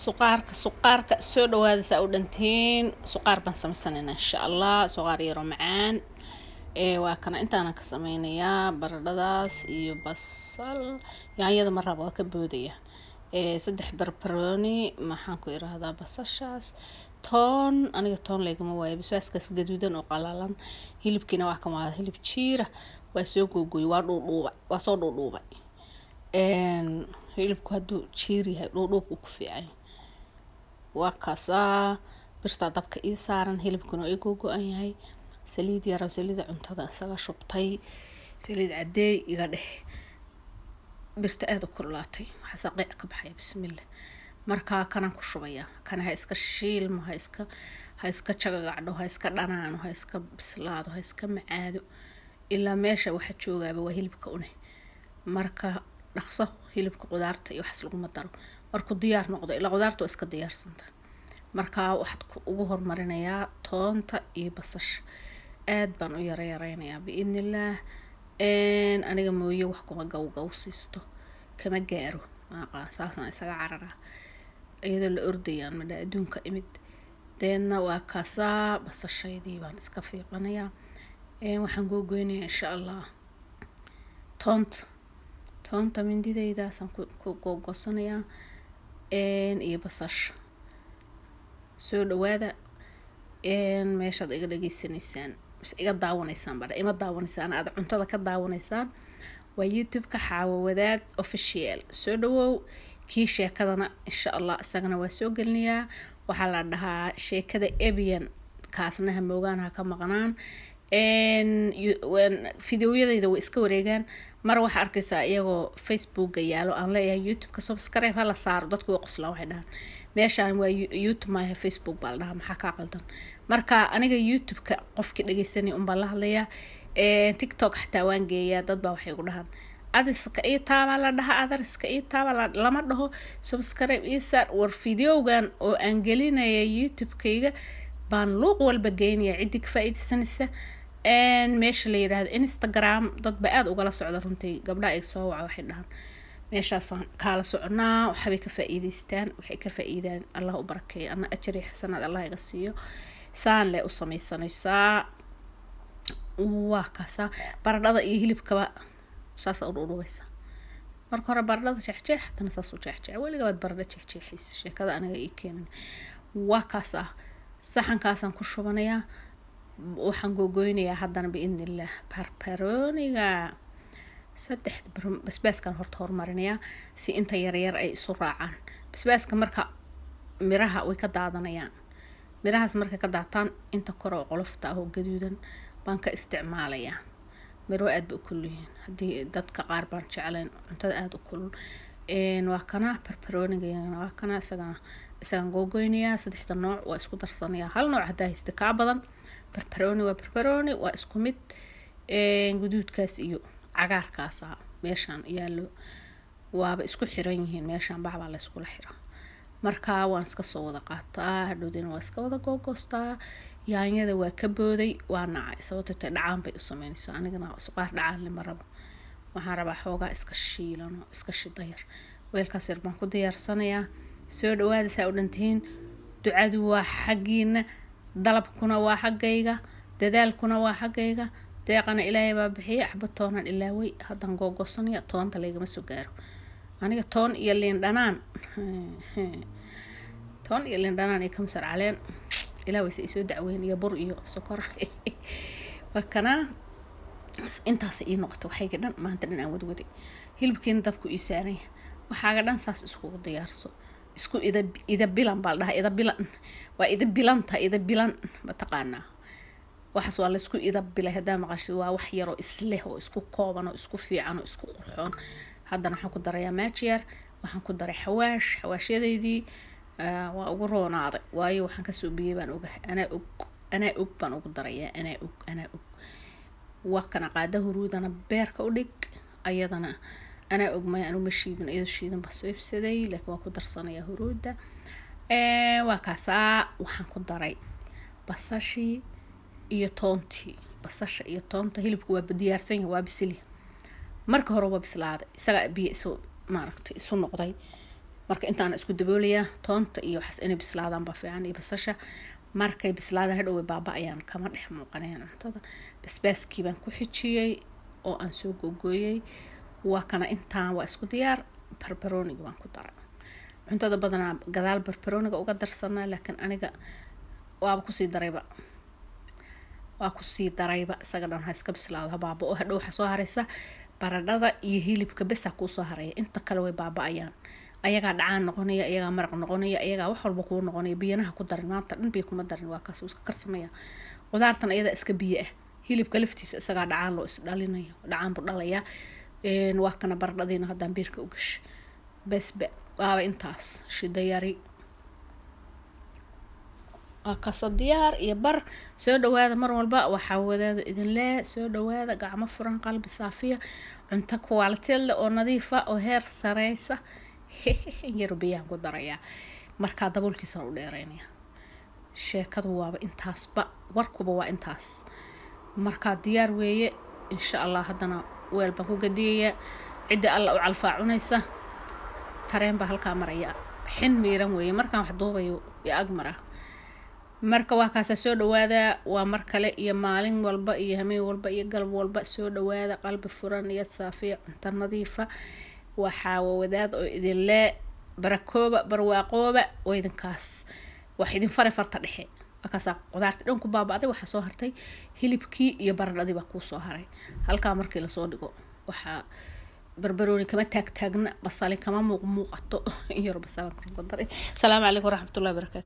Suqaarka, suqaarka, soo dhawaada. Saa u dhantiin suqaar baan samaysanayna, insha Allah. Suqaar yaroo macaan waa kana. Intaanan ka sameynayaa baradhadaas iyo basal. Yaanyada ma raba, waa ka boodaya. Saddex barbarooni, maxaan ku iraahdaa, basashaas, toon. Aniga toon laygama waayo. Basbaaskaas gaduudan oo qalalan. Hilibkiina waa kan, waa hilib jiira, waa soo googooyey, waa dhuudhuubay, waa soo dhuudhuubay. Hilibku hadduu jiir yahay, dhuudhuubku ku fiican. Waa kaasaa birtaa dabka ii saaran, hilibkuna ii googo-an yahay. Saliid yaro, saliida cuntada isaga shubtay, saliid cadeey iga dheh. Birta aada u kululaatay, waxaasaa qeyc ka baxaya. Bismillah. Markaa kanaan ku shubayaa. Kana ha iska shiilmo, ha iska jagagacdho, ha iska dhanaano, ha iska bislaado, ha iska macaado. Ilaa meesha waxa joogaaba waa hilibka une. Marka dhaqso hilibka qudaarta iyo waxaas laguma daro markuu diyaar noqdo, ilaa qudaarta waa iska diyaarsanta. Markaa waxaad ugu hormarinayaa toonta iyo basasha. Aad baan u yara yareynayaa, biidnillaah. Aniga mooye wax kuma gawgaw siisto, kama gaaro, maaqaan, saasaan isaga cararaa iyadoo la ordayaan madha adduunka imid. Deedna waa kaasaa, basashaydii baan iska fiiqanayaa. Waxaan googoynayaa, insha Allah, toonta. Toonta mindidaydaasaan ku googosanayaa iyo basasha. Soo dhawaada. Meeshaad iga dhageysanaysaan mise iga daawanaysaan badha, ima daawanaysaan, aad cuntada ka daawanaysaan, waa YouTube-ka Xaawo Wadaad Official. Soo dhawow. Kii sheekadana, insha Allah, isagana waa soo gelinayaa. Waxaa la dhahaa Sheekada Ebian. Kaasna ha moogaan, ha ka maqnaan. Fideoyadayda way iska wareegaan. Mar waxaa arkaysaa iyagoo Facebooka yaalo, aan leeyahay YouTube-ka subscribe hala saaro. Dadku way qoslaan, waxay dhahaan: "Meeshaan waa YouTube maaha, Facebook baa la dhahaa, maxaa kaa qaldan?" Marka aniga YouTube-ka qofkii dhegeysanaya unbaan la hadlayaa. TikTok xataa waan geeyaa. Dad baa waxay ku dhahaan: "Adiska ii taabaa la dhahaa, adariska ii taaba." Lama dhaho subscribe ii saar. War videogan oo aan gelinaya YouTube-kayga baan luuq walba geynaya, ciddii ka faa-iideysanaysa. Meesha la yidhaahdo Instagram dad ba aada ugala socda runtii. Gabdhaha ay soo waca, waxay dhahaan: "Meeshaasaan kaala soconaa." Waxbay ka faa-iideystaan, waxay ka faa-iidaan Allah u barakeeyo, ana ajari xasanaad Allah iga siiyo. Saan le u sameysanaysaa. Waa kaasaa baradhada iyo hilibkaba saasa u dhudhubaysa. Marka hore baradhada jeexjeex, haddana saas u jeexjeex. Weliga baad baradho jeexjeexaysa, sheekada aniga ii keenan. Waa kaas ah, saxankaasaan ku shubanayaa. Waxaan googoynayaa haddana, biidni illaah, barbarooniga. Saddex basbaaskaan horta horumarinayaa si inta yaryar ay isu raacaan. Basbaaska marka miraha way ka daadanayaan. Mirahaas markay ka daataan, inta kore oo qolofta ah oo gaduudan baan ka isticmaalayaa. Miro aad bay u kulul yihiin, haddii dadka qaar baan jeclayn cuntada aada u kulul. Waa kana barbarooniga, waa kana isagana, isagaan googoynayaa. Saddexda nooc waa isku darsanayaa. Hal nooc haddaa haysta kaa badan, barbarooni waa barbarooni, waa isku mid. Guduudkaas iyo cagaarkaasa meeshaan yaallo waaba isku xiran yihiin. Meeshaan bacbaa la yskula xiraa. Marka waan iska soo wada qaataa, hadhowdina waa iska wada googoostaa. Yaanyada waa ka booday, waa nacay, sababto tay dhacaan bay u sameynaysaa. Anigana suqaar dhacaan lima rabo. Waxaan rabaa xoogaa iska shiilano, iska shida yar. Weelkaas yar baan ku diyaarsanayaa. Soo dhawaada, saa u dhantihiin. Ducadu waa xaggiina, dalabkuna waa xaggayga, dadaalkuna waa xaggayga, deeqana Ilaahay baa bixiya. Axba toonaan ilaaway, haddaan googoosanaya. Toonta laygama soo gaaro aniga. Toon iyo liin dhanaan, toon iyo liin dhanaan iyo kamsar caleen, ilaa wayse isoo dacweyn, iyo bur iyo sokor. Waa kanaa, intaas ii noqota. Waxayga dhan maanta dhan aan wadwaday, hilibkiina dabku ii saaranya. Waxaaga dhan saas iskugu diyaarso. Isku ida idabilan baa la dhahaa. Idabilan waa idabilanta. Idabilan mataqaanaa? Waxaas waa laysku idabilay. Haddaa maqashid, waa wax yaroo isleh oo isku kooban oo isku fiican oo isku qurxoon. Haddana waxaan ku darayaa maajiyar. Waxaan ku daray xawaash. Xawaashyadeydii waa ugu roonaaday, waayo waxaan kasoo biyey baan ogahay. Anaa og, anaa og baan ugu darayaa. Anaa og, anaa og. Waa kana qaada huruudana beerka u dhig. Ayadana anaa og maya, anu ma shiidin, iyadoo shiidan baa soo iibsaday, laakiin waan ku darsanayaa huruudda. Waa kaasaa. Waxaan ku daray basashii iyo toontii. Basasha iyo toonta, hilibku waa diyaarsan yahay, waa bisilya. Marka hore waa bislaaday, isagaa biyo isu maaragtay isu noqday. Marka intaana isku daboolayaa toonta iyo waxaas inay bislaadaan baa fiican, iyo basasha. Markay bislaadaan hadhow way baaba-ayaan, kama dhex muuqanayaan cuntada. Basbaaskii baan ku xijiyey oo aan soo googooyey. Waa kana, intaan waa isku diyaar. Barbarooniga baan ku daray. Cuntada badanaa gadaal barbarooniga uga darsanaa, laakiin aniga waaba kusii darayba, waa kusii darayba. Isaga dhan ha iska bislaado, ha baaba-o. Hadhow waxaa soo haraysa baradhada iyo hilibka besa kuusoo haraya. Inta kale way baaba-ayaan, ayagaa dhacaan noqonaya, ayagaa maraq noqonaya, ayagaa wax walba kuu noqonaya. Biyanaha ku darin, maanta dhan biyo kuma darin. Waa kaas, wuu iska karsamaya. Qudaartan ayadaa iska biyo ah. Hilibka laftiisa isagaa dhacaan loo isdhalinayo, dhacaan buu dhalayaa. Waa kana, baradhadiina haddaan beerka u gashay. Besba waaba intaas. Shida yari waa kaasa, diyaar iyo bar. Soo dhawaada mar walba, waxaa wadaado idin lee. Soo dhawaada, gacmo furan, qalbi saafiya, cunto quality leh oo nadiifa oo heer sareysa. Yaro biyaan ku darayaa, markaa daboolkiisaan u dheereynaya. Sheekadu waaba intaasba, warkuba waa intaas. Markaa diyaar weeye, insha Allah. Haddana weel baan ku gadiyayaa. Cidda Alla u calfaa cunaysa. Tareen baa halkaa maraya, xin miiran weeye markaan wax duubayo iyo ag mara. Marka waa kaasaa. Soo dhawaada, waa mar kale iyo maalin walba iyo hameen walba iyo galab walba. Soo dhawaada, qalbi furan iyo saafiya, cunto nadiifa. Waxaa wadaad oo idinlee barakooba, barwaaqooba oo idinkaas wax idin faray farta dhexe. Markaasaa qudaarta dhan ku baaba'day. Waxaa soo hartay hilibkii iyo baradhadii baa kuusoo haray. Halkaa markii lasoo dhigo, waxaa barbarooni kama taagtaagna, basali kama muuq muuqato. Yar basalan ku daray. Asalaamu calaykum waraxmatullahi wabarakaatu.